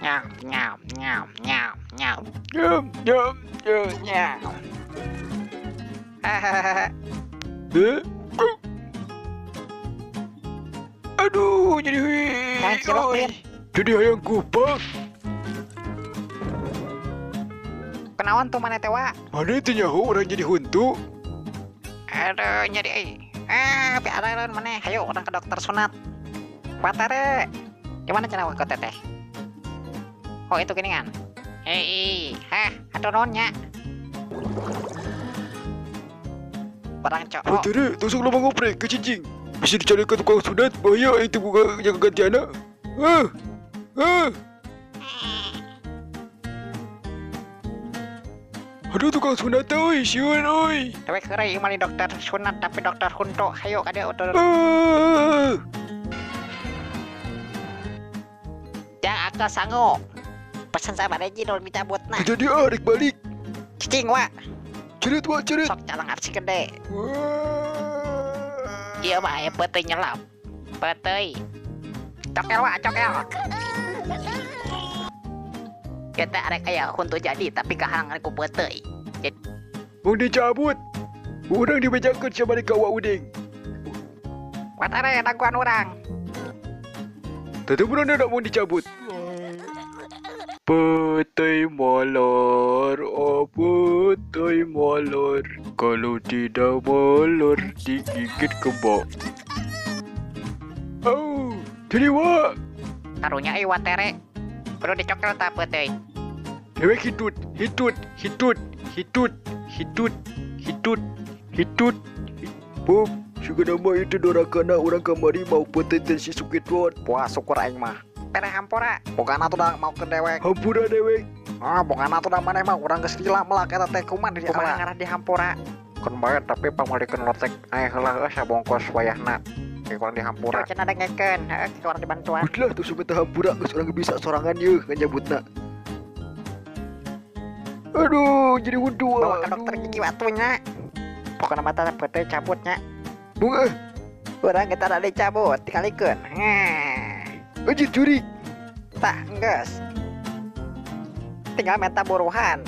Nyam nyam nyam nyam nyam. Nyam nyam nyam nyam. Hahaha. Aduh, jadi jadi hayang kupak. Kenaon tuh mana tewa? Mana itu nyaho orang jadi huntu. Aduh, jadi piararan mana? Hayo orang ke dokter sunat. Patare. Gimana cara ke teteh? Oh, itu gini kan. Hei, heh, aduh nonnya. Barang cowok. Patare, tusuk lubang ngoprek ke cicing. Bisa dicari ke tukang sunat, bahaya itu bukan jaga ganti anak. Aduh tukang sunat oi, siun oi. Dewek heureuy mah dokter sunat tapi dokter huntu. Hayo ka dieu utur. Jang akal sangu. Pesan sabar aja dol dicabutna. Jadi rek balik. Cicing wa. Cerit wa cerit. Sok calang arsi gede. Iya mah aya peuteuy nyelap. Peuteuy. Cokel wa, cokel. Kita arek aya huntu jadi tapi kahalangan ku peuteuy. Mun dicabut. Urang dibejakeun sia balik ka Wa Uding. Watare daguan urang. Teu bener dak mun dicabut. Peuteuy molor, oh peuteuy molor. Kalau tidak molor digigit kebok. Oh, jadi wa. Karunya euy watere. Perlu dicokel tak peuteuy. Dewek hitut, hitut, hitut, hitut, hitut, hitut, hitut. Bob, suka nama itu dorakana orang kamari mau peuteuy teh si sukitwon. Wah, syukur aing mah. Pere hampura, bogana tuh dah mau ke dewek. Hampura dewek. Ah, bogana tuh dah maneh mah urang geus lila melak eta teh kumaha di kumaha ngarah di hampura. Keun bae tapi pamalikeun lotek aya heula geus sabongkos wayahna. Ke kurang di hampura. Cenah dengekeun, heuh ke kurang dibantuan. Udah tuh sampe hampura geus urang bisa sorangan yeuh nganyabutna. Aduh, jadi huntu. Bawa ke dokter gigi watunya. Pokona mah teh peuteuy cabutnya. Bunga. Urang kita rada dicabut, dikalikeun. Heh. Anjir curi. Tah, geus. Tinggal meta buruhan.